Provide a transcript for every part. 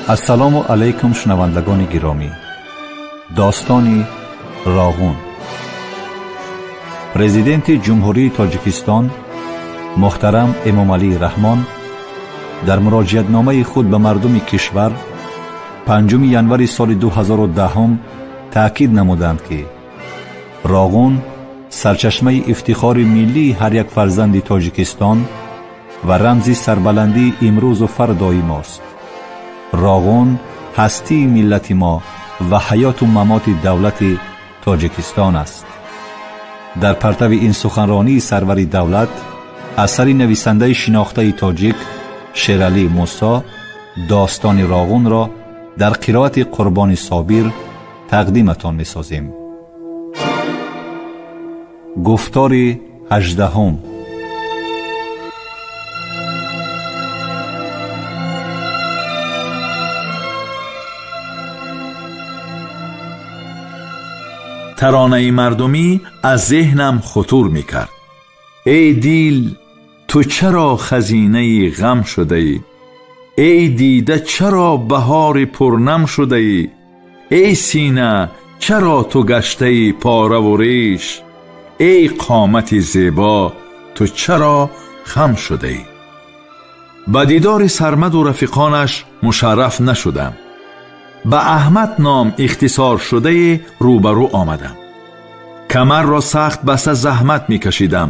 Ассалому алайкум, шунавандагони гиромӣ. Достони Роғун. Президенти Ҷумҳурии Тоҷикистон муҳтарам Эмомалӣ Раҳмон дар муроҷиатномаи худ ба мардуми кишвар 5 январи соли 2010 таъкид намуданд, ки Роғун сарчашмаи ифтихори миллии ҳар як фарзанди Тоҷикистон ва рамзи сарбаландии имрӯзу фардои мост. Роғун ҳастии миллати мо ва ҳаёту мамоти давлати Тоҷикистон аст. Дар партави ин суханронии сарвари давлат асари нависандаи шинохтаи тоҷик Шералӣ Мусо достони Роғунро дар қироати Қурбони Собир тақдиматон месозем. Гуфтори 18. Таронаи мардумӣ аз зеҳнам хутур мекард. Эй дил, ту чаро хазинаи ғам шудаӣ? Эй дида, чаро баҳори пурнам шудаӣ? Эй сина, чаро ту гаштаи пораву реш? Эй қомати зебо, ту чаро хам шудаӣ? Ба дидори Сармаду рафиқонаш мушарраф нашудам. Ба Аҳмад ном ихтисоршудае рӯбарӯ омадам. Камарро сахт баста заҳмат мекашидам.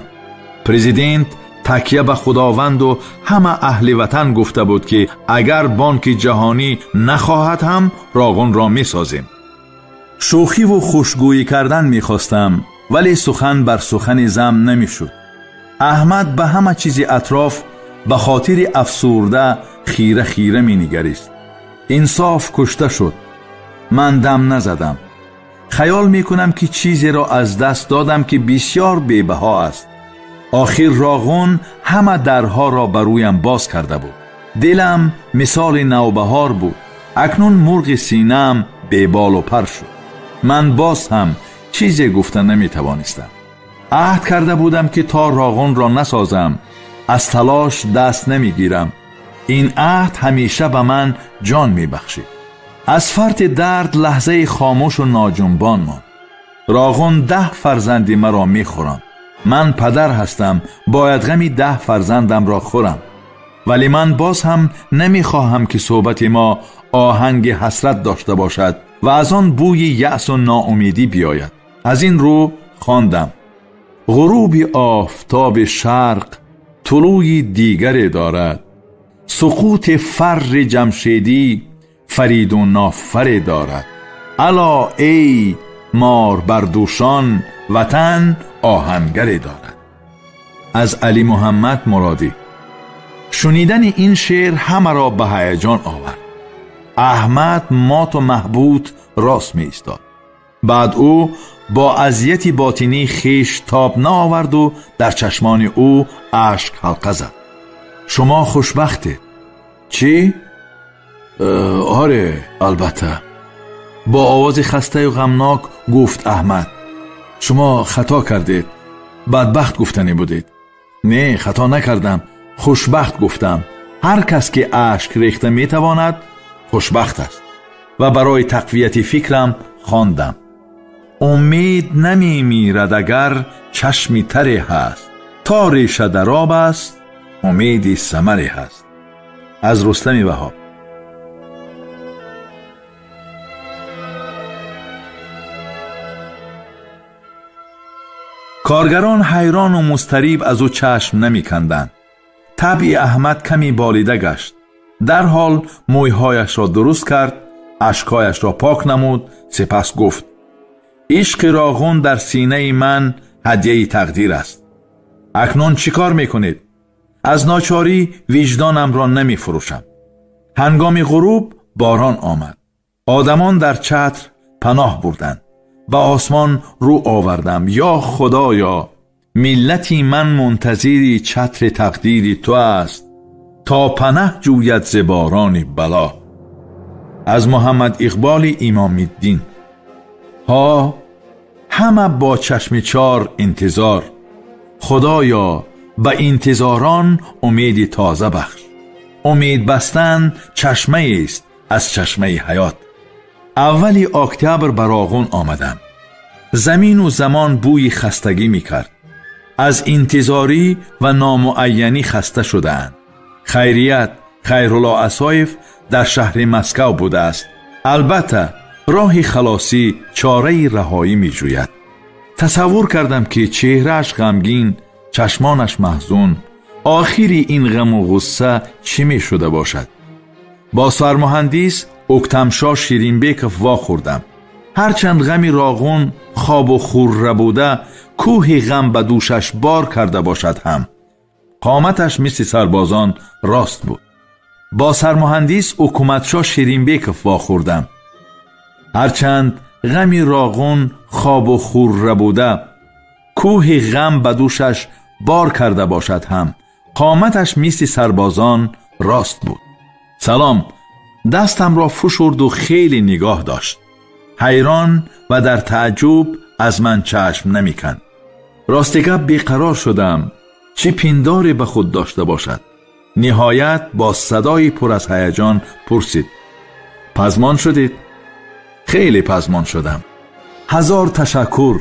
Президент такя ба Худованду ҳама аҳли ватан гуфта буд, ки агар Бонки Ҷаҳонӣ нахоҳад ҳам Роғунро месозем. Шӯхиву хушгӯӣ кардан мехостам, вале сухан бар сухани зам намешуд. Аҳмад ба ҳама чизи атроф ба хотири афсурда хира хира менигарист. Инсоф кушта шуд. Ман дам назадам. Хаёл мекунам, ки чизеро аз даст додам, ки бисёр бебаҳо аст. Охир Роғун ҳама дарҳоро ба рӯям боз карда буд. Дилам мисоли навбаҳор буд. Акнун мурғи синаам беболу пар шуд. Ман боз ҳам чизе гуфта наметавонистам. Аҳд карда будам, ки то Роғунро насозам аз талош даст намегирам. Ин аҳд ҳамеша ба ман ҷон мебахшид. Аз фарти дард лаҳзаи хомӯшу ноҷунбон монд. Роғун 10 фарзанди маро мехӯранд. Ман падар ҳастам, бояд ғами 10 фарзандамро хӯрам. Вале ман боз ҳам намехоҳам, ки суҳбати мо оҳанги ҳасрат дошта бошад ва аз он бӯи яъсу ноумедӣ биёяд. Аз ин рӯ хондам: ғуруби офтоби шарқ тулӯи дигаре дорад, суқути фарри ҷамшедӣ фаридун нофаре дорад. Ало эй мор бардӯшон, ватан оҳангаре дорад. Аз Алӣ Муҳаммад Муродӣ. Шунидани ин шеър ҳамаро ба ҳаяҷон овард. Аҳмад моту маҳбут рост меистод. Баъд ӯ бо азияти ботинӣ хеш тоб наоварду дар чашмони ӯ ашк ҳалқа зад. Шумо хушбахтед. Чӣ? Оре, албатта. Бо овози хастаю ғамнок гуфт Аҳмад. Шумо хато кардед. Бадбахт гуфтанӣ будед. Не, хато накардам. Хушбахт гуфтам. Ҳар кас ки ашк рехта метавонад, хушбахт аст. Ва барои тақвияти фикрам хондам: умед намемирад агар чашми таре ҳаст, то реша дар об аст, умеди самаре ҳаст. Аз Рустами Ваҳоб. Коргарон ҳайрону музтариб аз ӯ чашм намеканданд. Табъи Аҳмад каме болида гашт. Дарҳол мӯйҳояшро дуруст кард, ашкҳояшро пок намуд, сипас гуфт: ишқи Роғун дар синаи ман ҳадияи тақдир аст. Акнун чӣ кор мекунед? Аз ночорӣ виҷдонамро намефурӯшам. Ҳангоми ғуруб борон омад. Одамон дар чатр паноҳ бурданд. Ба осмон рӯ овардам. Ё Худоё, миллати ман мунтазири чатри тақдири ту аст, то панаҳ ҷӯяд зи борони бало. Аз Муҳаммад Иқболи Имомиддин. Ҳа, ҳама бо чашми чор интизор. Худоё, ба интизорон умеди тоза бахш. Умед бастан чашмаест аз чашмаи ҳаёт. Аввали октябр ба Роғун омадам. Замину замон бӯи хастагӣ мекард. Аз интизорӣ ва номуайянӣ хаста шудаанд. Хайрият Хайрулло Асоев дар шаҳри Москав будааст. Албатта роҳи халосӣ, чораи раҳоӣ меҷӯяд. Тасаввур кардам, ки чеҳрааш ғамгин, чашмонаш маҳзун. Охири ин ғаму ғусса чӣ мешуда бошад? Бо сармуҳандис Уктамшо Ширинбеков вохӯрдам. Ҳарчанд ғами Роғун хобу хур рабуда кӯҳи ғам ба дӯшаш бор карда бошад ҳам, қоматаш мисли сарбозон рост буд. Бо сармуҳандис Укуматшо Ширинбеков вохӯрдам. Ҳарчанд ғами Роғун хобу хур рабуда кӯҳи ғам ба дӯшаш бор карда бошад ҳам, қоматаш мисли сарбозон рост буд. Салом. Дастамро фушурду хеле нигоҳ дошт. Ҳайрон ва дар таъҷуб аз ман чашм намеканд. Рости гап, беқарор шудам. Чӣ пиндоре ба худ дошта бошад? Ниҳоят бо садои пур аз ҳаяҷон пурсид: пазмон шудед? Хеле пазмон шудам. Ҳазор ташаккур.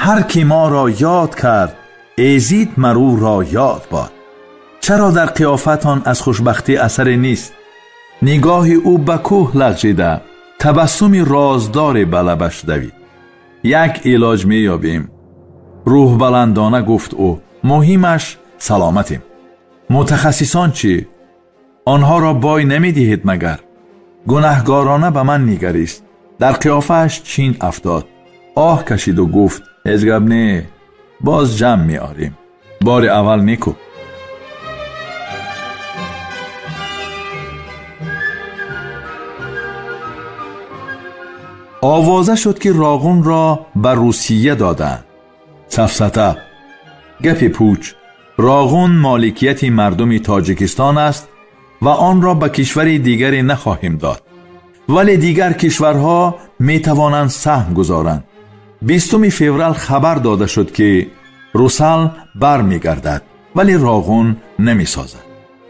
Ҳар ки моро ёд кард, эзид марӯро ёд бод. Чаро дар қиёфатон аз хушбахтӣ асаре нест? Нигоҳи ӯ ба кӯҳ лағжида, табассуми роздоре ба лабаш давид. Як илоҷ меёбем, рӯҳбаландона гуфт ӯ. Муҳимаш саломатем. Мутахассисон чӣ? Онҳоро бой намедиҳед магар? Гунаҳгорона ба ман нигарист. Дар қиёфааш чин афтод. Оҳ кашиду гуфт: ҳеҷ гап не, боз ҷамъ меорем. Бори аввал неку. Овоза шуд, ки Роғунро ба Русия доданд. Сафсата, гапи пуч. Роғун моликияти мардуми Тоҷикистон аст ва онро ба кишвари дигаре нахоҳем дод. Вале дигар кишварҳо метавонанд саҳм гузоранд. 20 феврал хабар дода шуд, ки Русал бармегардад, вале Роғун намесозад.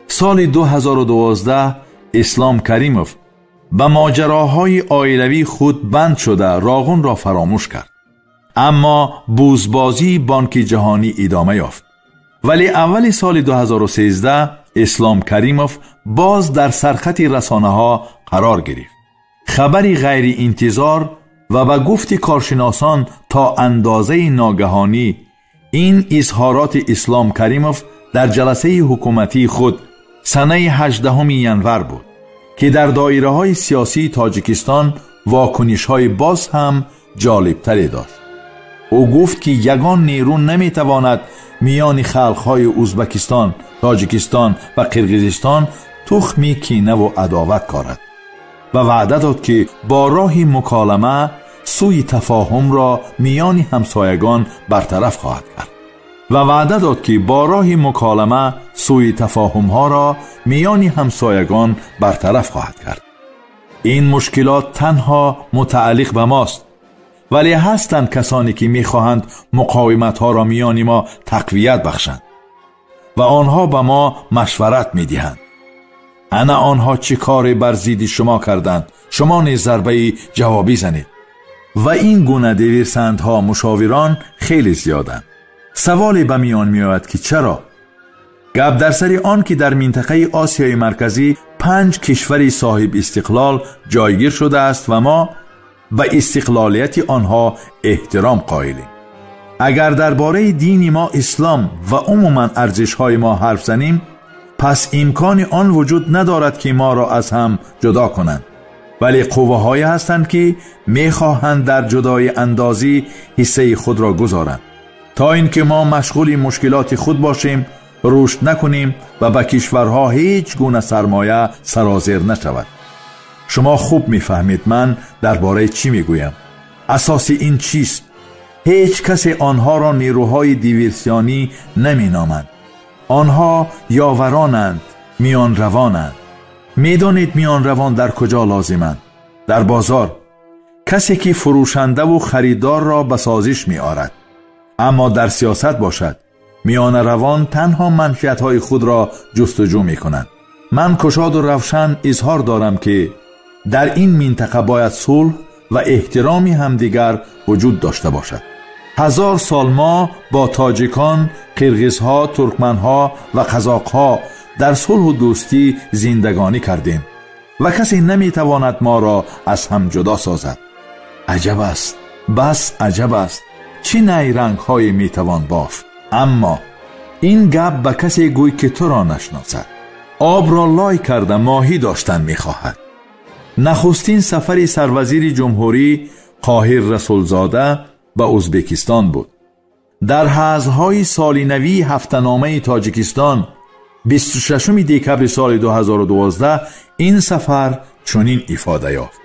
Соли 2012 Ислом Каримов ба моҷароҳои оилавии худ банд шуда Роғунро фаромӯш кард. Аммо бузбозии Бонки Ҷаҳонӣ идома ёфт. Вале аввали соли 2013 Ислом Каримов боз дар сархати расонаҳо қарор гирифт. Хабари ғайриинтизор ва ба гуфти коршиносон то андозаи ногаҳонӣ ин изҳороти Ислом Каримов дар ҷаласаи ҳукуматии худ санаи 18 январ буд, ки дар доираҳои сиёсии Тоҷикистон вокунишҳои боз ҳам ҷолибтаре дошт. Ӯ гуфт, ки ягон нерӯ наметавонад миёни халқҳои Ӯзбекистон, Тоҷикистон ва Қирғизистон тухми кинаву адоват корад ва ваъда дод, ки бо роҳи муколама сӯи тафоҳумро миёни ҳамсоягон бартараф хоҳад кард. Ва ваъда дод, ки бо роҳи муколама сӯи тафоҳумҳоро миёни ҳамсоягон бартараф хоҳад кард. Ин мушкилот танҳо мутааллиқ ба мост, вале ҳастанд касоне, ки мехоҳанд муқовиматҳоро миёни мо тақвият бахшанд ва онҳо ба мо машварат медиҳанд. Ана онҳо чӣ коре бар зидди шумо карданд, шумо низ зарбаи ҷавобӣ занед. Ва ин гуна диверсантҳо, мушовирон хеле зиёданд. Саволе ба миён меояд, ки чаро? Гап дар сари он ки дар минтақаи Осиёи Марказӣ 5 кишвари соҳиб истиқлол ҷойгир шудааст ва мо ба истиқлолияти онҳо эҳтиром қоилем. Агар дар бораи дини мо ислом ва умуман арзишҳои мо ҳарф занем, пас имкони он вуҷуд надорад, ки моро аз ҳам ҷудо кунанд. Вале қувваҳое ҳастанд, ки мехоҳанд дар ҷудои андозӣ ҳиссаи худро гузоранд, то ин ки мо машғули мушкилоти худ бошем, рушд накунем ва ба кишварҳо ҳеҷ гуна сармоя сарозер нашавад. Шумо хуб мефаҳмед ман дар бораи чӣ мегӯям. Асоси ин чист? Ҳеҷ касе онҳоро нерӯҳои диверсионӣ наменоманд. Онҳо ёваронанд, миёнравонанд. Медонед миёнравон дар куҷо лозиманд? Дар бозор. Касе ки фурӯшандаву харидорро ба созиш меорад. Аммо дар сиёсат бошад, миёнаравон танҳо манфиатҳои худро ҷустуҷӯ мекунанд. Ман кушоду равшан изҳор дорам, ки Дар ин минтақа бояд сулҳ ва эҳтироми ҳамдигар вуҷуд дошта бошад. 1000 сол мо бо тоҷикон, қирғизҳо, туркманҳо ва қазоқҳо дар сулҳу дӯстӣ зиндагонӣ кардем ва касе наметавонад моро аз ҳам ҷудо созад. Аҷаб аст, бас аҷаб аст, чӣ найрангҳое метавон бофт. Аммо ин гап ба касе гӯй ки туро нашносад. Обро лой карда моҳӣ доштан мехоҳад. Нахустин сафари сарвазири ҷумҳурӣ Қоҳир Расулзода ба Ӯзбекистон буд. Дар ҳазлҳои соли навии ҳафтаномаи Тоҷикистон 26 декабри соли 2012 ин сафар чунин ифода ёфт: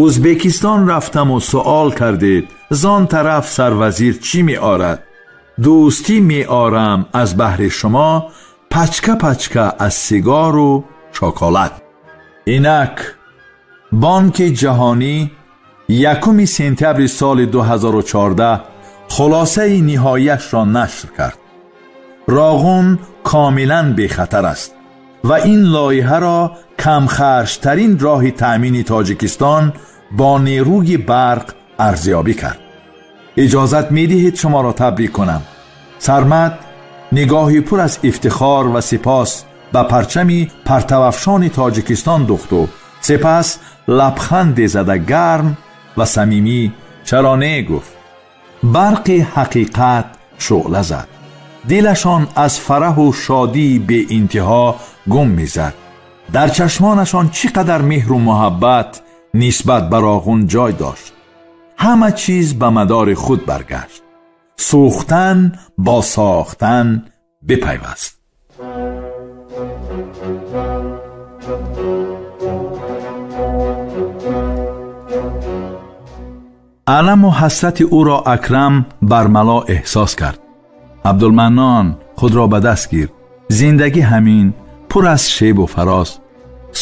Ӯзбекистон рафтаму суол кардед, зон тараф сарвазир чӣ меорад? Дӯстӣ меорам аз баҳри шумо, пачка пачка аз сигару шоколад. Инак Бонки ҷаҳонӣ 1 сентябри соли 2014 хулосаи ниҳоияшро нашр кард. Роғун комилан бехатар аст ва ин лоиҳаро камхарҷтарин роҳи таъмини Тоҷикистон бо нерӯи барқ арзёбӣ кард. Иҷозат медиҳед шуморо табрик кунам. Сармад нигоҳи пур аз ифтихор ва сипос ба парчами партавафшони Тоҷикистон духту сипас лабханде зада гарм ва самимӣ чаро не гуфт. Барқи ҳақиқат шӯъла зад. Дилашон аз фараҳу шодии беинтиҳо гум мезад. Дар чашмонашон чӣ қадар меҳру муҳаббат нисбат ба Роғун ҷой дошт. Ҳама чиз ба мадори худ баргашт. Сӯхтан бо сохтан бипайваст. Аламу ҳасрати ӯро Акрам бармало эҳсос кард. Абдулманнон худро ба даст гир. Зиндагӣ ҳамин, пур аз шебу фароз.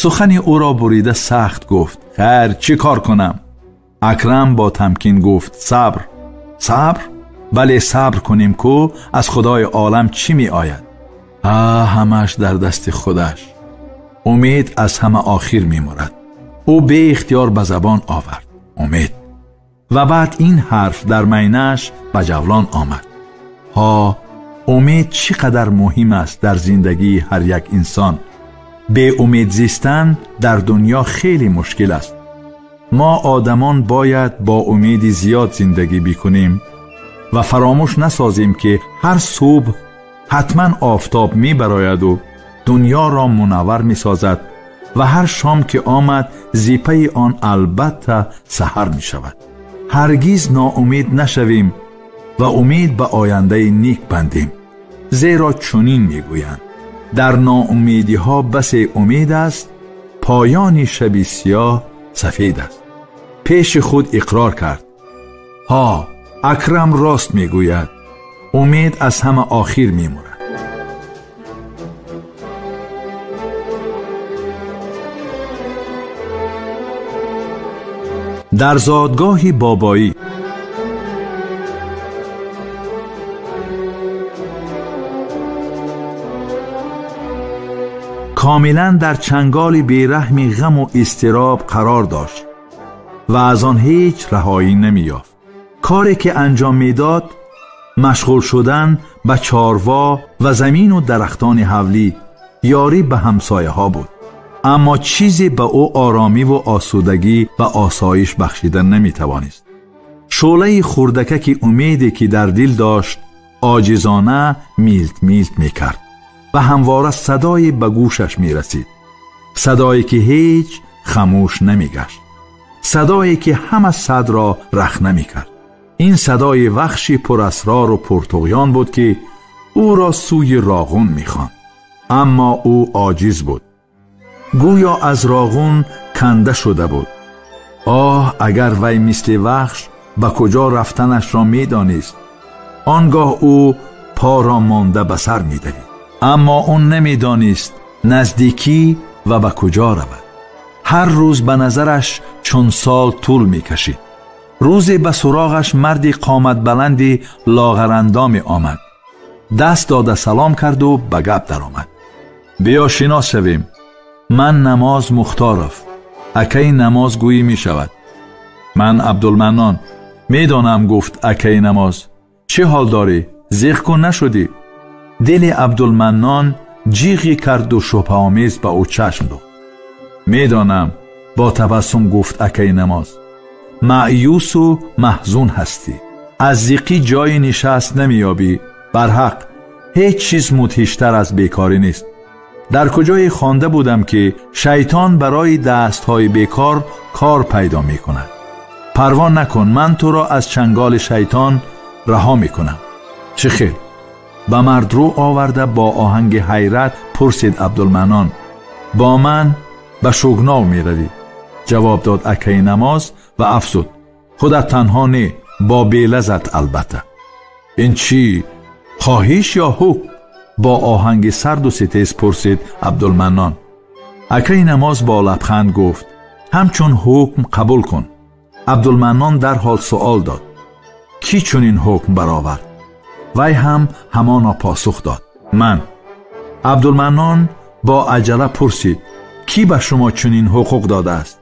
Сухани ӯро бурида сахт гуфт: хайр, чӣ кор кунам? Акрам бо тамкин гуфт: сабр. Сабр? Бале, сабр кунем ку аз Худои олам чӣ меояд? Ҳамаш дар дасти худаш. Умед аз ҳама охир мемурад. Ӯ беихтиёр ба забон овард: умед. Ва баъд ин ҳарф дар майнааш ба ҷавлон омад. Ҳо, умед чӣ қадар муҳим аст дар зиндагии ҳар як инсон. Беумед зистан дар дунё хеле мушкил аст. Мо одамон бояд бо умеди зиёд зиндагӣ бикунем ва фаромӯш насозем, ки ҳар субҳ ҳатман офтоб мебарояду дунёро мунаввар месозад ва ҳар шом ки омад зипаи он албатта саҳар мешавад. Ҳаргиз ноумед нашавем ва умед ба ояндаи ник бандем, зеро чунин мегӯянд: дар ноумедиҳо басе умед аст, поёни шаби сиёҳ сафед аст. Пеши худ иқрор кард: ҳо, Акрам рост мегӯяд, умед аз ҳама охир мемурад. Дар зодгоҳи бобоӣ. Комилан дар чанголи бераҳми ғаму изтироб қарор дошт ва аз он ҳеҷ раҳоӣ намеёфт. Коре ки анҷом медод машғул шудан ба чорво ва замину дарахтони ҳавлӣ, ёрӣ ба ҳамсояҳо буд. Аммо чизе ба ӯ оромиву осудагӣ ва осоиш бахшида наметавонист. Шӯълаи хурдакаки умеде ки дар дил дошт оҷизона милт милт мекард ва ҳамвора садое ба гӯшаш мерасид, садое ки ҳеҷ хамӯш намегашт, садое ки ҳама садро рахна мекард. Ин садои вахши пурасрору пуртуғён буд ки ӯро сӯи Роғун мехонд. Аммо ӯ оҷиз буд, гӯё аз Роғун канда шуда буд. Оҳ, агар вай мисли вахш ба куҷо рафтанашро медонист, он гоҳ ӯ поро монда ба сар медавид. Аммо ӯ намедонист наздикӣ ва ба куҷо равад. Ҳар рӯз ба назараш чун сол тӯл мекашид. Рӯзе ба суроғаш марди қоматбаланди лоғарандоме омад. Даст дода салом карду ба гап даромад: биё шинос шавем, ман Намоз Мухторов, Акаи Намоз гӯӣ мешавад. Ман Абдулманнон. Медонам, гуфт акаи Намоз. Чӣ ҳол дорӣ? Зиқ кун нашудӣ? Дили Абдулманнон ҷиғе карду шубҳаомез ба ӯ чашм дод. Медонам, бо табассум гуфт акаи Намоз. Маъюсу маҳзун ҳастӣ. Аз зиқӣ ҷойи нишаст намеёбӣ. Барҳақ, ҳеҷ чиз мудҳиштар аз бекорӣ нест. Дар куҷое хонда будам, ки шайтон барои дастҳои бекор кор пайдо мекунад. Парво накун, ман туро аз чанголи шайтон раҳо мекунам. Чӣ хел? Ба мард рӯ оварда бо оҳанги ҳайрат пурсид Абдулманнон. Бо ман ба Шугнов меравӣ, ҷавоб дод акаи Намоз ва афзуд: худат танҳо не, бо Белазат албатта. Ин чӣ? Хоҳиш ё ҳукм? Бо оҳанги сарду ситез пурсид Абдулманнон. Акаи Намоз бо лабханд гуфт: ҳамчун ҳукм қабул кун. Абдулманнон дарҳол суол дод: кӣ чунин ҳукм баровард? Вай ҳам ҳамоно посух дод: ман. Абдулманнон бо аҷала пурсид: кӣ ба шумо чунин ҳуқуқ додааст?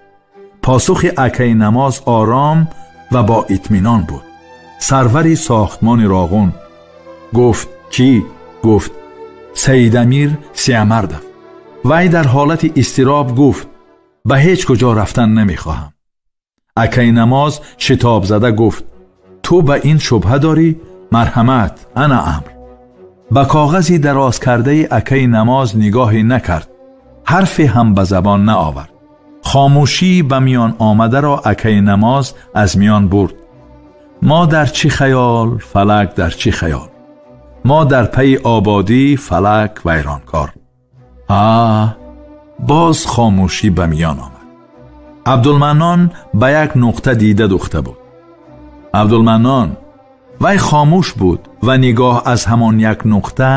Посухи акаи Намоз ором ва бо итминон буд. Сарвари сохтмони Роғун. Гуфт: кӣ? Гуфт: Саидамир Сиамардов. Вай дар ҳолати изтироб гуфт: ба ҳеҷ куҷо рафтан намехоҳам. Акаи Намоз шитоб зада гуфт: ту ба ин шубҳа дорӣ? Марҳамат, ана амр. Ба коғази дароз кардаи акаи Намоз нигоҳе накард, ҳарфе ҳам ба забон наовард. Хомӯшӣ ба миён омадаро акаи Намоз аз миён бурд. Мо дар чӣ хаёл, фалак дар чӣ хаёл. Мо дар пайи ободӣ, фалак вайронкор. Боз хомӯшӣ ба миён омад. Абдулманнон ба як нуқта дида духта буд. Абдулманнон, вай хомӯш буд ва нигоҳ аз ҳамон як нуқта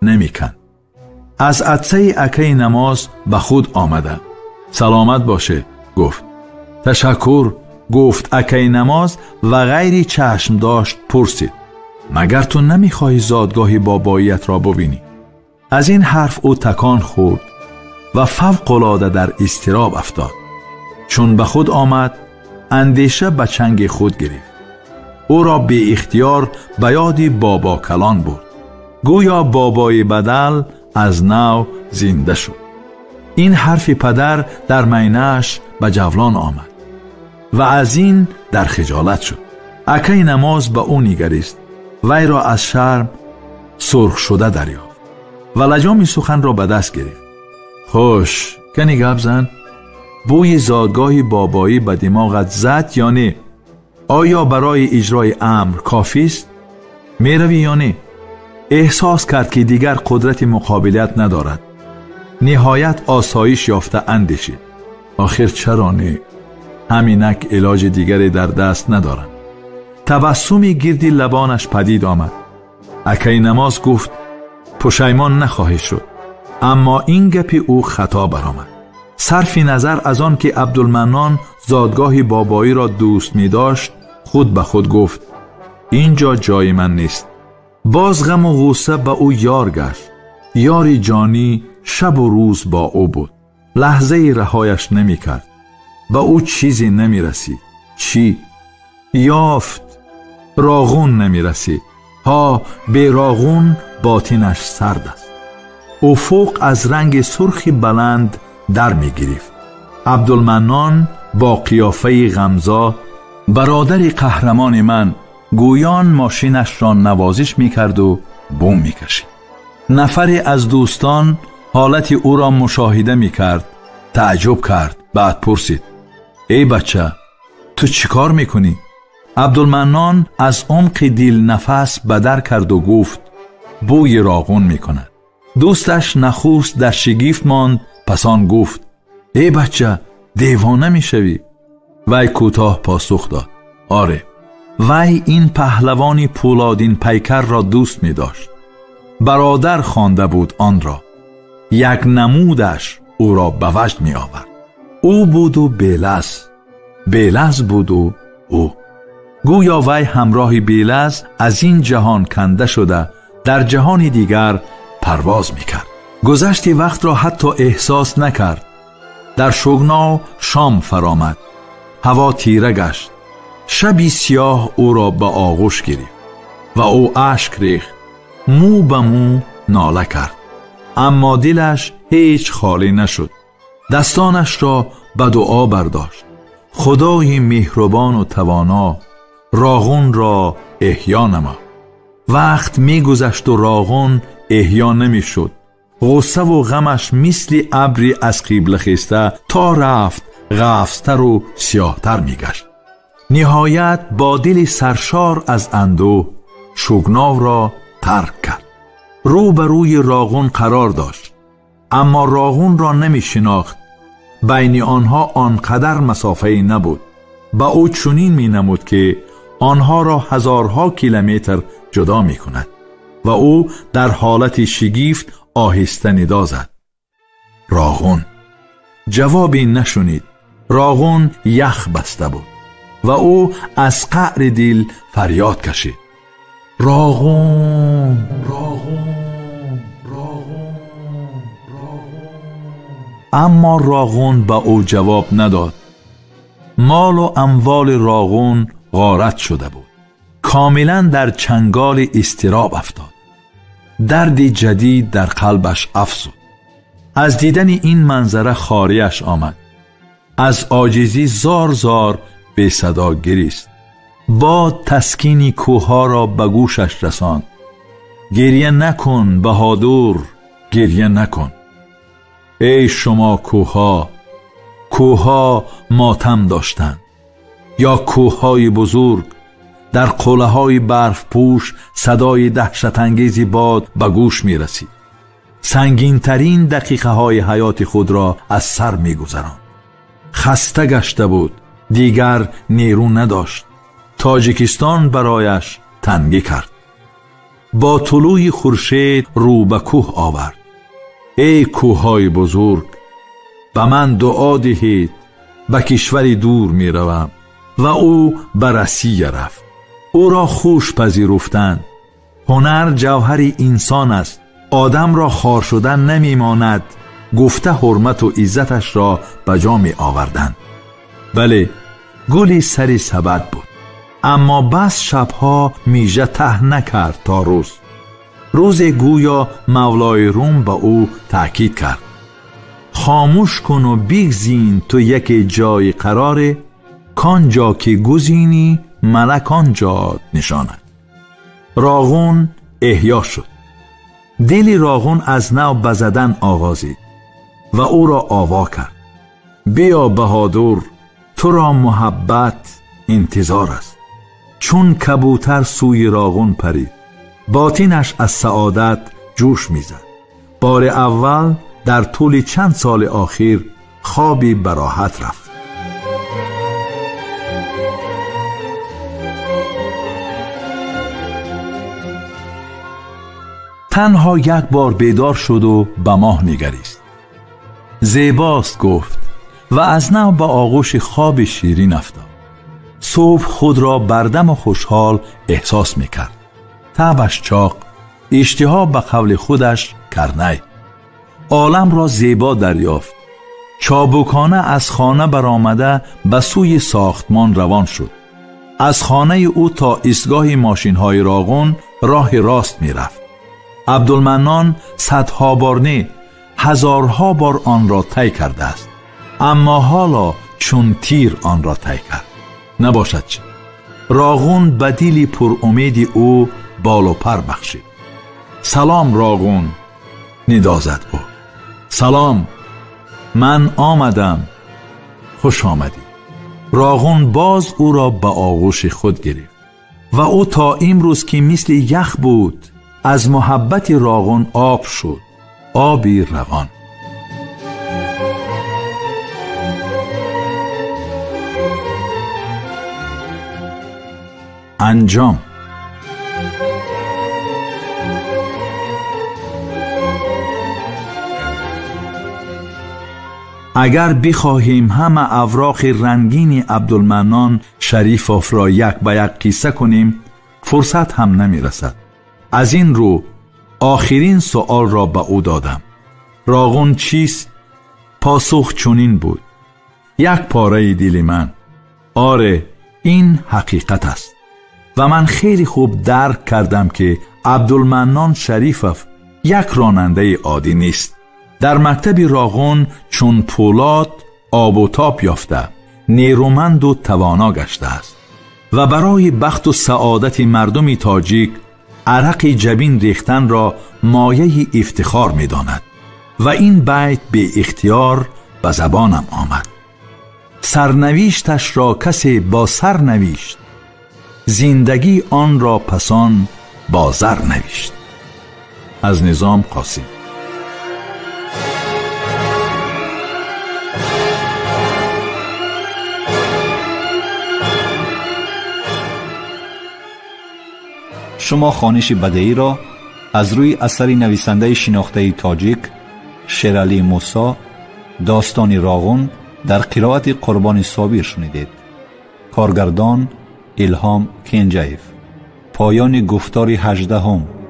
намеканд. Аз атсаи акаи Намоз ба худ омада: саломат бошед, гуфт. Ташаккур, гуфт акаи Намоз ва ғайри чашм дошт пурсид: магар ту намехоҳӣ зодгоҳи бобоиятро бубинӣ? Аз ин ҳарф ӯ такон хӯрд ва фавқулода дар изтироб афтод. Чун ба худ омад, андеша ба чанги худ гирифт. Ӯро беихтиёр ба ёди бобо калон бурд. Гӯё бобои бадал аз нав зинда шуд. Ин ҳарфи падар дар майнааш ба ҷавлон омад ва аз ин дар хиҷолат шуд. Акаи Намоз ба ӯ нигарист. Вайро аз шарм сурх шуда дарёфт ва лаҷоми суханро ба даст гирифт. Хуш, кани гап зан. Бӯи зодгоҳи бобоӣ ба димоғат зад ё не? Оё барои иҷрои амр кофист? Меравӣ ё не? Эҳсос кард, ки дигар қудрати муқобилият надорад. Ниҳоят осоиш ёфта андешид: охир чаро не? Ҳаминак илоҷи дигаре дар даст надорам. Табассуми гирди лабонаш падид омад. Акаи Намоз гуфт: пушаймон нахоҳӣ шуд. Аммо ин гапи ӯ хато баромад. Сарфи назар аз он ки Абдулманнон зодгоҳи бобоиро дӯст медошт, худ ба худ гуфт: ин ҷо ҷои ман нест. Боз ғаму ғусса ба ӯ ёр гашт. Ёри ҷонӣ шабу рӯз бо ӯ буд. Лаҳзаи раҳояш намекард. Ба ӯ чизе намерасид. Чӣ? Ёфт. Роғун намерасид. Ҳа, бероғун ботинаш сард аст. Уфуқ аз ранги сурхи баланд дар мегирифт. Абдулманнон бо қиёфаи ғамзо: бародари қаҳрамони ман, гӯён мошинашро навозиш мекарду бум мекашид. Нафаре аз дӯстон ҳолати ӯро мушоҳида мекард, таъҷуб кард, баъд пурсид: эй бача, ту чӣ кор мекунӣ? Абдулманнон аз умқи дил нафас ба дар карду гуфт: бӯи Роғун мекунад. Дӯсташ нахуст дар шигифт монд, пас он гуфт: эй бача, девона мешавӣ? Вай кӯтоҳ посух дод: оре. Вай ин паҳлавони пӯлодин пайкарро дӯст медошт. Бародар хонда буд онро. Як намудаш ӯро ба ваҷд меовард. Ӯ буду Белаз, Белаз буду ӯ. Гӯё вай ҳамроҳи Белаз аз ин ҷаҳон канда шуда дар ҷаҳони дигар парвоз мекард. Гузашти вақтро ҳатто эҳсос накард. Дар Шугнов шом фаромад. Ҳаво тира гашт. Шаби сиёҳ ӯро ба оғӯш гирифт ва ӯ ашк рехт, мӯ ба мӯ нола кард. Аммо дилаш ҳеҷ холӣ нашуд. Дастонашро ба дуо бардошт. Худои меҳрубону тавоно, Роғунро эҳё намо. Вақт мегузашту Роғун эҳё намешуд. Ғуссаву ғамаш мисли абри аз қибла хеста то рафт ғафзтару сиёҳтар мегашт. Ниҳоят бо дили саршор аз андӯҳ Шугновро тарк кард. Рӯ ба рӯи Роғун қарор дошт, аммо Роғунро намешинохт. Байни онҳо он қадар масофае набуд. Ба ӯ чунин менамуд, ки онҳоро ҳазорҳо километр ҷудо мекунад ва ӯ дар ҳолати шигифт оҳиста нидо зад: Роғун. Ҷавобе нашунид. Роғун ях баста буд ва ӯ аз қаъри дил фарёд кашид: Роғун, Роғун, Роғун, Роғун. Аммо Роғун ба ӯ ҷавоб надод. Молу амволи Роғун ғорат шуда буд. Комилан дар чанголи изтироб афтод. Дарди ҷадид дар қалбаш афзуд. Аз дидани ин манзара хориаш омад. Аз оҷизӣ зор зор бесадо гирист. Бод таскини кӯҳҳоро ба гӯшаш расонд. Гирья накун, баҳодур, гирья накун. Эй шумо кӯҳҳо, кӯҳҳо мотам доштанд, ё кӯҳҳои бузург. Дар қуллаҳои барфпӯш садои даҳшатангези бод ба гӯш мерасид. Сангинтарин дақиқаҳои ҳаёти худро аз сар мегузаронд. Хаста гашта буд, дигар нерӯ надошт. Тоҷикистон барояш тангӣ кард. Бо тулӯи хуршед рӯ ба кӯҳ овард. Эй кӯҳҳои бузург, ба ман дуо диҳед, ба кишвари дур меравам. Ва ӯ ба Россия рафт. Ӯро хуш пазируфтанд. Ҳунар ҷавҳари инсон аст. Одамро хор шудан намемонад. Гуфта ҳурмату иззаташро ба ҷо меоварданд. Бале, гули сари сабад буд. Аммо бас шабҳо мижа таҳ накард то рӯз. Рӯзе гӯё Мавлои Рум ба ӯ таъкид кард: хомӯш куну бигзин ту яке ҷои қароре, кон ҷо ки гузинӣ малак он ҷо нишонад. Роғун эҳё шуд. Дили Роғун аз нав ба задан оғозид ва ӯро ово кард: биё баҳодур, туро муҳаббат интизор аст. Чун кабутар сӯи Роғун парид. Ботинаш аз саодат ҷӯш мезад. Бори аввал дар тӯли чанд соли охир хоби бароҳат рафт. Танҳо як бор бедор шуду ба моҳ нигарист. Зебост, гуфт, ва аз нав ба оғӯши хоби ширин афтод. Субҳ худро бардаму хушҳол эҳсос мекард. Табаш чоқ, иштиҳо ба қавли худаш карнай. Оламро зебо дарёфт. Чобукона аз хона баромада ба сӯи сохтмон равон шуд. Аз хонаи ӯ то истгоҳи мошинҳои Роғун роҳи рост мерафт. Абдулманнон садҳо бор не, ҳазорҳо бор онро тай кардааст. Аммо ҳоло чун тир онро тай кард. Набошад чӣ? Роғун ба дили пурумеди ӯ болу пар бахшид. Салом, Роғун, нидо зад ӯ. Салом, ман омадам, хуш омадӣ. Роғун боз ӯро ба оғӯши худ гирифт ва ӯ то имрӯз ки мисли ях буд, аз муҳаббати Роғун об шуд, оби равон. Анҷом. Агар бихоҳем ҳама авроқи рангини Абдулманнон Шарифовро як ба як қисса кунем, фурсат ҳам намерасад. Аз ин рӯ охирин суолро ба ӯ додам: Роғун чист? Посух чунин буд: як пораи дили ман. Оре, ин ҳақиқат аст ва ман хеле хуб дарк кардам, ки Абдулманнон Шарифов як ронандаи оддӣ нест. Дар мактаби Роғун чун пӯлод обу тоб ёфта, нерӯманду тавоно гаштааст ва барои бахту саодати мардуми тоҷик арақи ҷабин рехтанро мояи ифтихор медонад. Ва ин байт беихтиёр ба забонам омад: сарнавишташро касе бо сар навишт, зиндагӣ онро пасон бо зар навишт. Аз Низом Қосим. Шумо хониши бадеиро аз рӯи асари нависандаи шинохтаи тоҷик Шералӣ Мусо «Достони Роғун» дар қироати Қурбони Собир шунидед. Коргардон Илҳом Кенҷаев. Поёни гуфтори 18-ум.